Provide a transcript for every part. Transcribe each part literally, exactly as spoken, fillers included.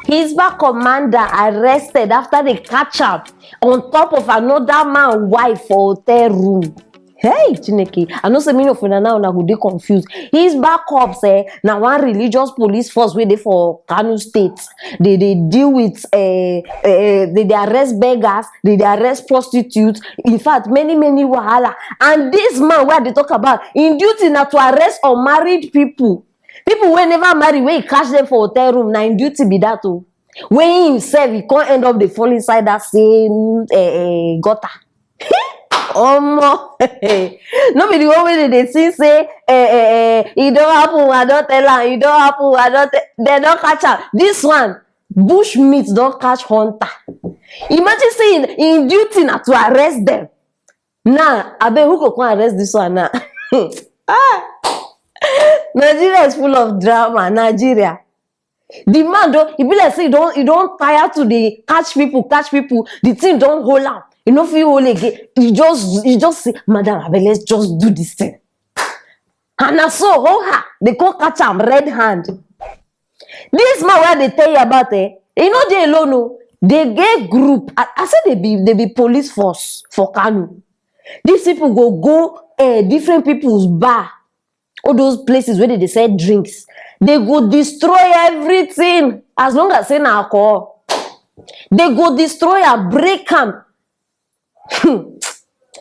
Hisba commander arrested after they catch am on top of another man wife for hotel room. Hey, Chineke, I know say many of una now una go dey confused. Hisba cops, eh, na one religious police force wey dey for Kano State. They dey deal with, eh, eh, they dey arrest beggars, they dey arrest prostitutes. In fact, many many wahala. And this man wey I dey talk about, im duty na to arrest unmarried people. People wey never marry, wey e catch them for hotel room, na im duty be that o. Wey he himself, he come end up dey fall inside that same, eh, eh, gutter. Omo, no be the one wey dey dey sing say, eh, eh, eh, e don happen, I don tell am, e don happen, I don tell, dem don catch am. This one, bush meat don catch hunter. Imagine say im, im duty na to arrest them. Now, abeg, who go come arrest this one now? Ah! Nigeria is full of drama. Nigeria. The man don, e be like say e don, e don tire to dey catch people, catch people. The thing don hold am. E no fit hold again. E just, e just say, "Madam, abeg, let's just do this thing." And na so, ho ha, they come catch am red hand. This man wey I dey tell you about, eh, e no dey alone o. They get group. I, I say they be, they be police force for Kano. These people go go, eh, different people's bar, all those places where they, they sell drinks. They go destroy everything as long as say na alcohol. They go destroy and break am.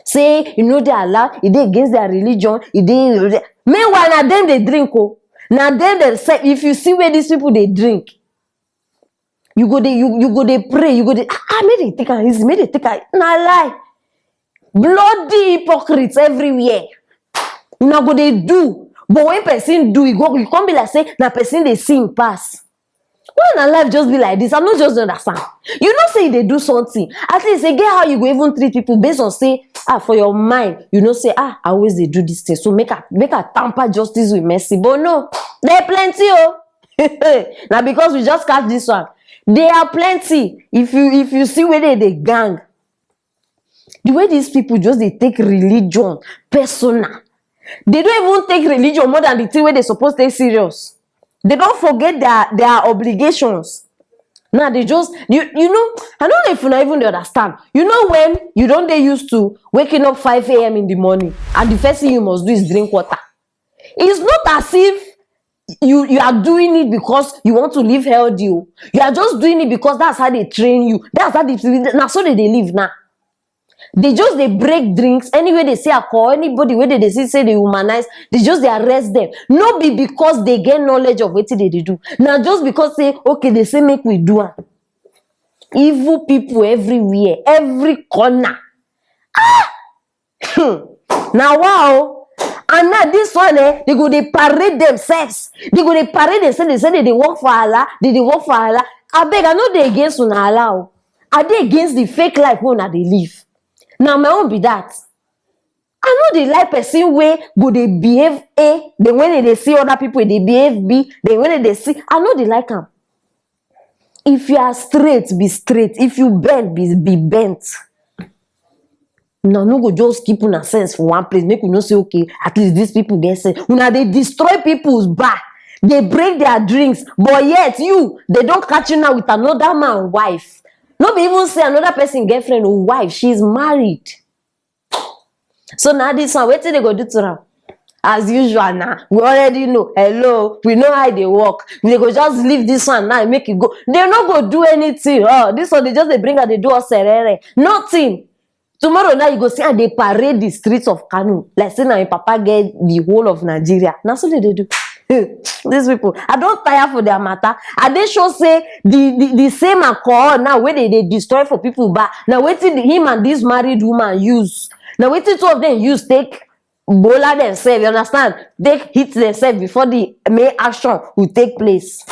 Say you know they allow, e dey against their religion, e dey. Meanwhile, na them they drink o. Na them they say, if you see where these people they drink, you go dey, you, you go dey pray, you go dey, ah, ah, make they take am easy, make they take am. Na lie. Bloody hypocrites everywhere. Una go dey do, but when person do, e go, e come be like say na person dey sin pass. Why na life just be like this? I no just dey understand. You know say you dey do something, at least e get how you go even treat people based on say, ah, for your mind, you know say, ah, I always dey do this thing, so make I, make I tamper justice with mercy. But no, there plenty o. Na because we just catch this one. There are plenty. If you, if you see where they, they gang, the way these people just dey take religion personal, they don't even take religion more than the thing wey they suppose take serious. They don't forget their, their obligations. Now they just, you, you know, I don't know if you not even dey understand. You know when you don't dey used to waking up five a m in the morning and the first thing you must do is drink water. It's not as if you, you are doing it because you want to live healthy o. You are just doing it because that's how they train you. That's how they, na so they, they live now. They just dey break drinks. Anywhere they see alcohol, anybody wey they, they see say they humanize, they just dey arrest them. No be because they get knowledge of wetin they dey do. Na just because say, okay, they say make we do am. Evil people everywhere, every corner. Ah! Hmm. Na wow. And now this one, eh, they go dey parade themselves. They go dey parade themselves. They say they dey work for Allah. They dey work for Allah. Abeg, I no dey against una Allah o. I dey against the fake life wey una dey live. Na my own be that. I no dey like person wey go dey behave A, then when they dey see other people, they behave B, then when they dey see, I no dey like am. If you are straight, be straight. If you bend, be, be bent. Una no go just keep una sense for one place. Make we know say, okay, at least these people get sense. Una dey destroy people's bar. They break their drinks, but yet you, they don't catch you now with another man wife. No be even say another person girlfriend or wife. She's married. So now this one, wetin they go do to am? As usual now, we already know. Hello, we know how they work. They go just leave this one now and make it go. They no go do anything. Oh, this one, they just, they bring her, they do us serere. Nothing. Tomorrow now, you go see how they parade the streets of Kano. Like say now your papa get the whole of Nigeria. Now so they, they do. These people, I don't tire for their matter. I dey sure say the, the, the same alcohol now where they, they destroy for people, but now waiting him and this married woman use. Now waiting two of them use take bola themselves, you understand? Take hit themselves before the main action will take place.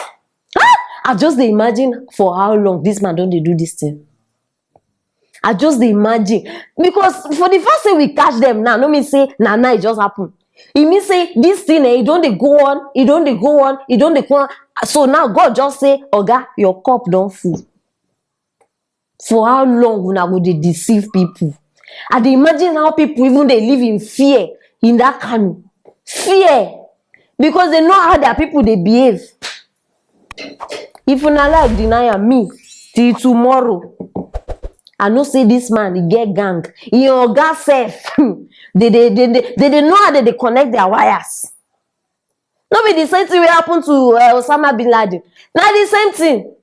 Ah! I just dey imagine for how long this man don dey do this thing. I just dey imagine, because for the first thing we catch them now, no mean say na now e just happen. E mean say this thing, eh, e don dey go on, e don dey go on, e don dey go on. So now God just say, "Oga, your cup don full." For how long una go dey deceive people? I dey imagine how people even dey live in fear in that Kano. Fear. Because they know how their people dey behave. If una like deny am, me, till tomorrow. I know say this man, he get gang. He oga sef. They, they, they, they, they, they know how they, they connect their wires. No be the same thing wey happen to uh, Osama bin Laden. Na the same thing.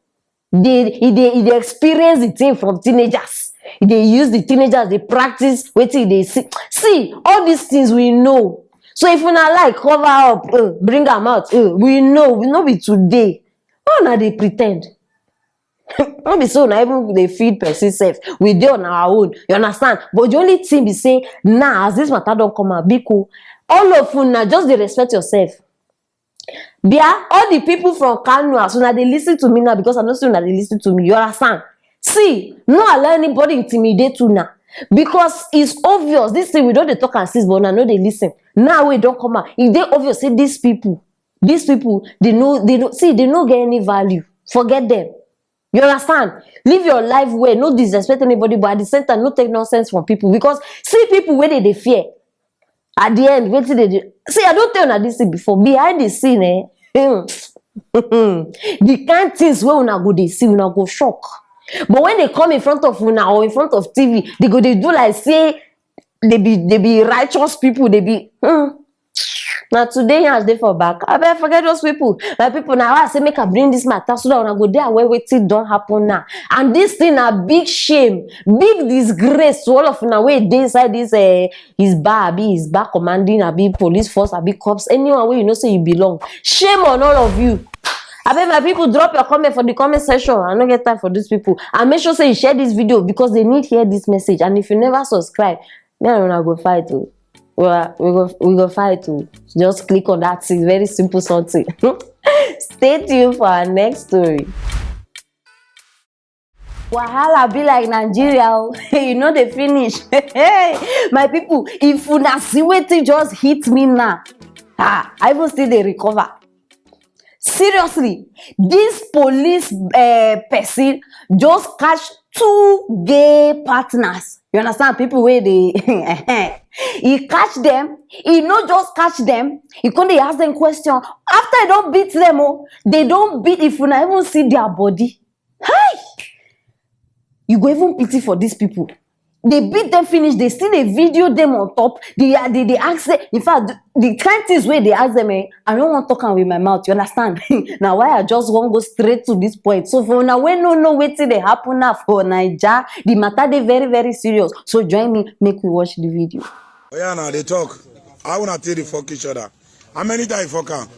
They, he, they, he dey experience the thing from teenagers. He dey use the teenagers, they practice wetin they see. See, all these things we know. So if una like, cover up, uh, bring am out. Uh, we know, we know be today. Why una dey pretend? No be so na even dey feed person sef. We dey on our own. You understand? But the only thing be say now, as this matter don come out, biko, all of una just dey respect yourself. Bia, all the people from Kano, as una dey listen to me now, because I know say una dey listen to me. You understand? See, no allow anybody intimidate una, because it's obvious. This thing we don dey talk am since, but una no dey listen. Now we don come out. E dey obvious say these people, these people, they no, they no see, they no get any value. Forget them. You understand? Live your life well. No disrespect anybody, but at the same time, no take nonsense from people, because see people wey dey dey fear. At the end, wetin dey dey see, I don tell una this thing before. Behind the scene, eh, hmm, the kind things wey una go dey see, una go shock. But when they come in front of una or in front of T V, they go dey do like say they be, they be righteous people. They be, hmm. Now today, yansh dey for back. I bet forget those people. My people, now I say make I bring this matter so that una go dey aware wetin don happen now. And this thing na big shame, big disgrace to all of una wey dey inside this, uh, his bar, abi his bar commanding, abi police force, abi cops, anyone where you know say you belong. Shame on all of you. I bet my people, drop your comment for the comment section. I no get time for these people. And make sure say you share this video, because they need hear this message. And if you never subscribe, me and una go fight o. We are, we go, we go fight o. Just click on that thing. Very simple something. Stay tuned for our next story. Wahala be like Nigeria o. You know they finish. My people, if una see wetin just hit me now, ah, I even still dey recover. Seriously, this police, uh, person just catch two gay partners. You understand? People where they he catch them, he no just catch them, he come dey ask them question. After he don't beat them, oh, they don't beat. If una even see their body, hi, you go even pity for these people. They beat them finish. They still dey video them on top. They, they, they ask them. In fact, the kind things where they ask them, eh, I don't want to talk am with my mouth. You understand? Now why I just won't go straight to this point. So for now, we no know wetin dey happen now for Naija. The matter dey very, very serious. So join me, make we watch the video. Oh yeah, now they talk. How una take dey fuck each other? How many times fuck am?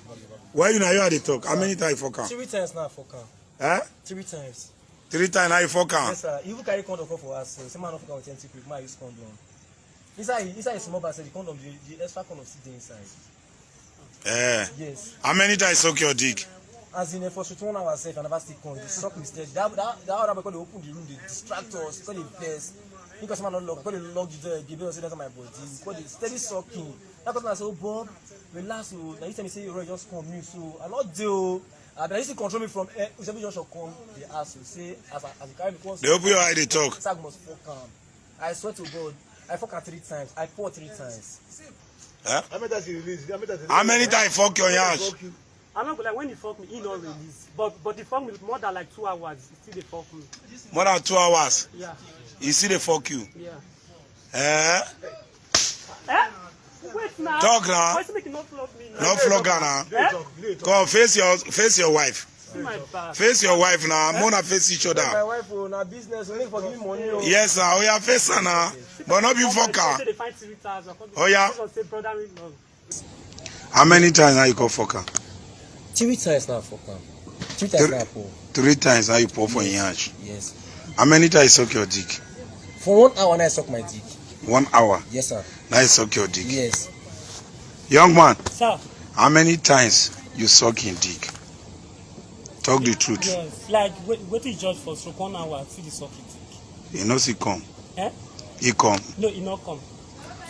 Why you na you are dey talk? How many times fuck am? Three times now fuck am. Eh? Three times. Three times now you fuck am. Yes, sir. You even carry condom come for us. Say man no fuck am with empty clip. Man use condom. Inside, inside is small bag. The condom, the, the extra condom still dey inside. Eh. Yes. How many times suck your dick? As in, eh, for shooting one hour sef, I never still come. They suck me steady. That, that, that other boy come dey open the room, they distract us, come dey vex. Because man no lock, come dey lock the door again, because that's my body. Come dey steady sucking. That person say, "Oh, Bob, relax o." Now you tell me say you just come new, so I not do. I been used to control me from, eh, Usabi Joshua come. They ask you, say, as I, as you carry me, come. They open your eye, they talk. Sag must fuck am. I swear to God, I fuck her three times. I pour three times. Huh? How many times you release? How many times you release? How many times fuck your yansh? Fuck you. I'm not gonna lie, when he fuck me, he not release. But, but he fuck me more than, like, two hours. He still dey fuck me. More than two hours? Yeah. He still dey fuck you? Yeah. Eh? Eh? Wait now. Talk now. Why you make you not flog me now? Not flog her now. Eh? Come face your, face your wife. See my back. Face your wife now. Make una face each other. My wife, oh, na business. Make for give me money, oh. Yes, now. Oh yeah, face her now. But not be fuck her. Say they find three thousand. Oh yeah. Say brother in law. How many times now you go fuck her? Three times now fuck am. Three times now pour. Three times now you pour for him yansh. Yes. How many times suck your dick? For one hour now I suck my dick. One hour? Yes, sir. Now you suck your dick. Yes. Young man. Sir. How many times you suck him dick? Talk the truth. Yes, like, wait, wait till judge for stroke one hour, see the suck it. You know, see come. Eh? He come. No, he not come.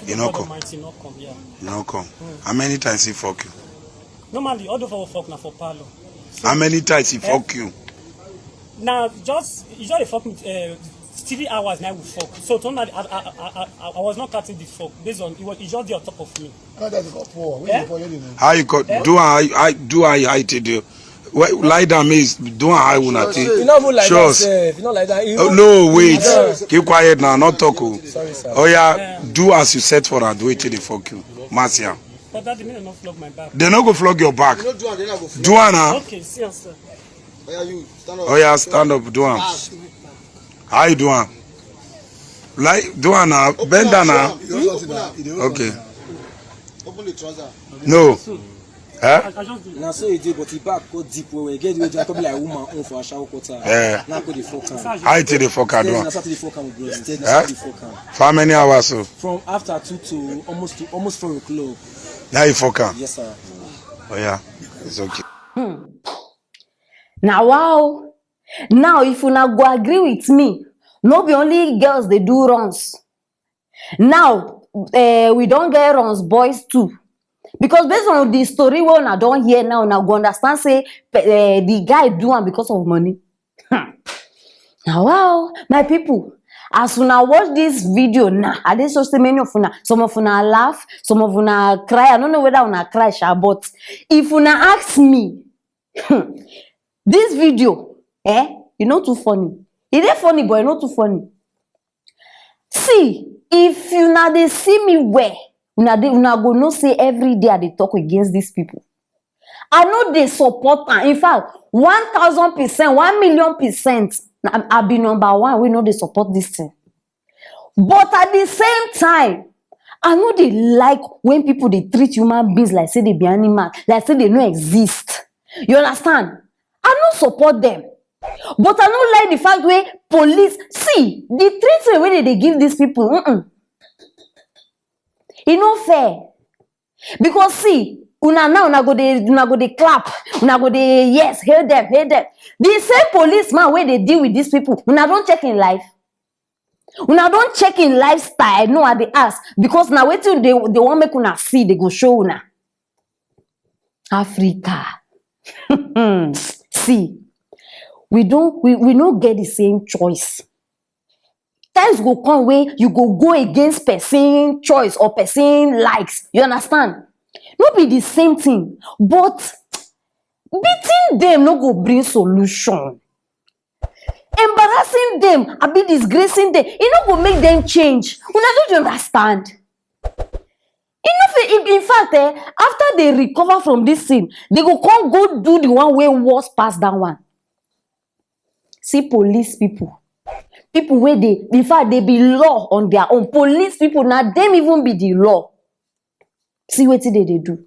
He not come. He not come, yeah. He not come. Mm. How many times he fuck you? Normally, all the fuck na for parlor. So, how many times he fuck you? Now, just, he just dey fuck me, uh, three hours now we fuck. So, normally, I, I, I, I, I was not cutting the fuck based on, he was, he just dey on top of me. How you got, do I, I, do I, I take the, Well, lie down, me is do a high una thing. You no even like that Sure. sef. You no like that. You Oh, no- no, wait. Yeah. Keep quiet now. Not talk. Oh. Sorry, sir. Oh yeah, do as you set for her. Do it till they fuck you, Marcia. But daddy, make dem no flog my back. They no go flog your back. You no do am, then I go flog. Do am now. Okay, see am, sir. Oya, you stand up. Oh yeah, stand up. Do am. Ah, How you do am? Like do am now. Bend down now. You don open am. Okay. Open the trouser. No. Eh? I just do. Na so e dey, but e back go deep well well. E get the way e come be like woman own for ashawo quarter. Eh. Na go dey fuck am. How you take the fuck I do Stairs am? na so dey fuck am, bro. Stairs na Eh? so dey fuck am. For how many hours so? From after two to almost to almost four o'clock. Now you fuck am. Yes, sir. Oh yeah, it's okay. Na wow. Now, if una go agree with me, no be only girls dey do runs. Now, uh, we don get runs boys too. Because based on the story wey una don hear now, una go understand say uh, the guy do am because of money. Hmm. Na wow, my people. As una watch this video now, I dey sure say many of una, some of una laugh, some of una cry. I don't know whether una cry, sha, but if una ask me, this video, eh, e no too funny. E dey funny, but e no too funny. See, if una dey see me well, una dey una go know say every day I dey talk against these people. I no dey support am. In fact, one thousand percent, one million percent, I, I be number one wey no dey support this thing. But at the same time, I no dey like when people dey treat human beings like say they be animal, like say they no exist. You understand? I no support them. But I no like the fact wey police, see, the treatment wey they dey give these people, mm-mm. E no fair. Because see, una now, una go dey una go dey clap, una go dey, yes, hail them, hail them. The same policeman wey dey deal with these people, una don check im life? Una don check im lifestyle? No, I dey ask, because na wetin dey dey wan make una see, dey go show una. Africa. See, we don we, we no get the same choice. Times go come wey you go go against person choice or person likes. You understand? No be the same thing, but beating them no go bring solution. Embarrassing them, abi disgracing them, e no go make them change. Una no dey understand. E no fit, in, in fact, eh, after they recover from this thing, they go come go do the one wey worse pass that one. See police people, people wey dey, in fact, they be law on their own. Police people, na them even be the law. See wetin they dey do.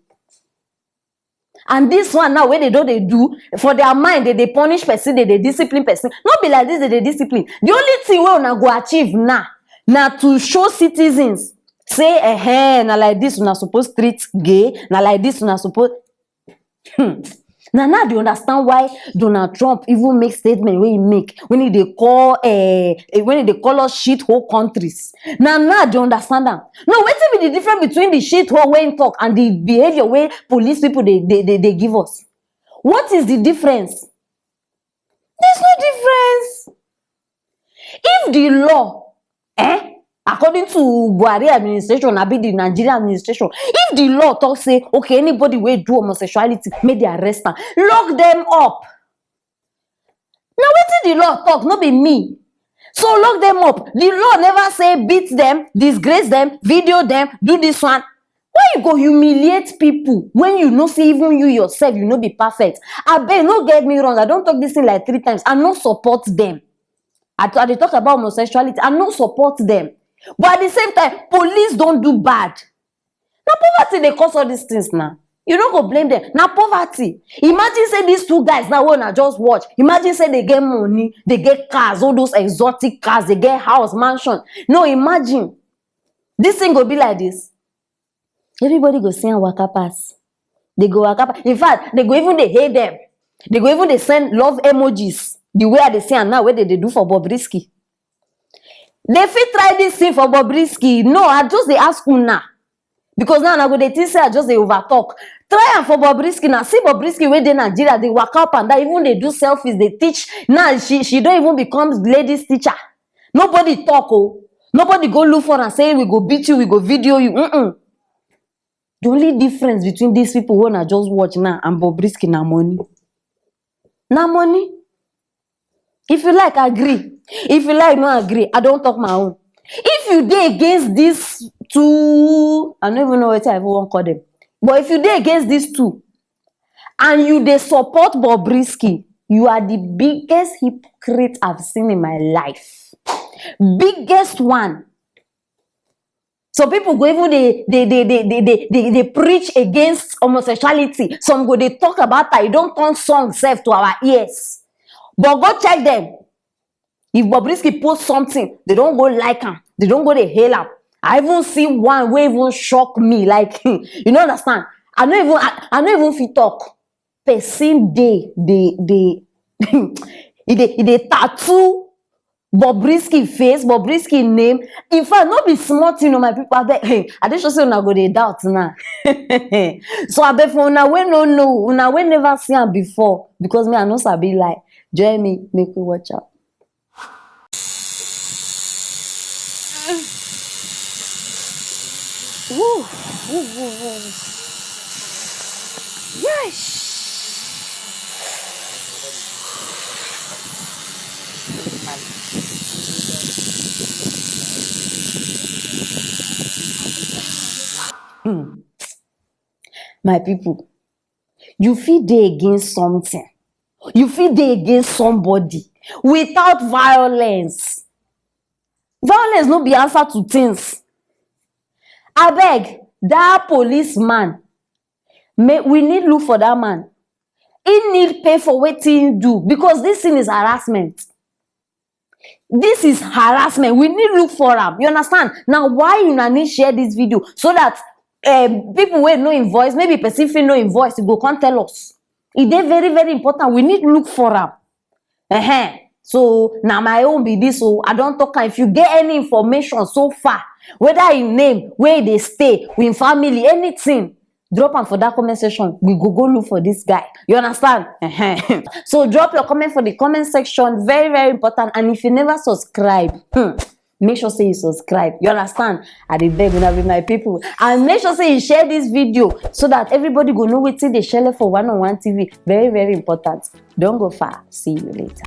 And this one now wey they don dey do, for their mind, they dey punish person, they dey discipline person. No be like this they dey discipline. The only thing wey una go achieve now na to show citizens say, eh, na like this una suppose treat gay, na like this una suppose. Hmm. Na now I dey understand why Donald Trump even make statement wey he make when he dey call, eh, eh, when he dey call us shit hole countries. Na now I dey understand am. No, wetin be the difference between the shit hole wey he talk and the behaviour wey police people dey dey dey dey give us? What is the difference? There's no difference. If the law, eh, according to Buhari administration, abi the Nigeria administration, if the law talk say, okay, anybody wey do homosexuality, make they arrest am, lock them up. Na wetin the law talk, no be me. So lock them up. The law never say beat them, disgrace them, video them, do this one. Why you go humiliate people when you know say even you yourself, you no be perfect? Abeg, no get me wrong. I don talk this thing like three times. I no support them. I, I dey talk about homosexuality. I no support them. But at the same time, police don do bad. Na poverty dey cause all these things now. You no go blame them. Na poverty. Imagine say these two guys now wey una just watch. Imagine say they get money, they get cars, all those exotic cars, they get house, mansion. No, imagine. This thing go be like this. Everybody go see am waka pass. They go waka pass. In fact, they go even dey hate them. They go even dey send love emojis. The way I dey see am now, wey they dey do for Bobrisky. They fit try this thing for Bobrisky. No, I just dey ask una. Because now una go dey think say I just dey over talk. Try am for Bobrisky now. See Bobrisky wey dey Nigeria, dey waka up and down, even dey do selfies, dey teach. Now she she don even become ladies teacher. Nobody talk o. Nobody go look for am say we go beat you, we go video you. Mm-mm. The only difference between these people wey una just watch now and Bobrisky na money. Na money. If you like, agree. If you like, no agree. I don talk my own. If you dey against these two, I no even know wetin I even wan call them. But if you dey against these two and you dey support Bobrisky, you are the biggest hypocrite I've seen in my life. Biggest one. Some people go even dey dey dey dey dey dey dey dey preach against homosexuality. Some go dey talk about am. E don turn song sef to our ears. But go check them. If Bobrisky post something, they don go like am. They don go dey hail am. I even see one wey even shock me. Like, you no understand. I no even I, I no even fit talk. Person dey dey dey e dey e dey tattoo Bobrisky face, Bobrisky name. In fact, no be small thing, oh, my people. Abeg, hey, I dey sure say una go dey doubt now. So abeg, for una wey no know, una wey never see am before, because me, I no sabi lie. Join me, make we watch am. Woo, woo, woo, woo. Yes. Hmm. My people, you fit dey against something. You fit dey against somebody without violence. Violence no be answer to things. Abeg, that policeman, may, we need look for that man. He need pay for wetin he do, because this thing is harassment. This is harassment. We need look for am. You understand? Now, why una need share this video so that, um, people wey know him voice, maybe person fit know him voice, he go come tell us. E dey very, very important. We need look for am. Uh-huh. So na my own be this. So I don talk am. If you get any information so far, whether him name, where he dey stay, with him family, anything, drop am for that comment section. We go go look for this guy. You understand? Uh-huh. So drop your comment for the comment section. Very, very important. And if you never subscribe, hmm, make sure say you subscribe. You understand? I dey beg una, be my people. And make sure say you share this video so that everybody go know wetin dey shele for One on One T V. Very, very important. Don't go far. See you later.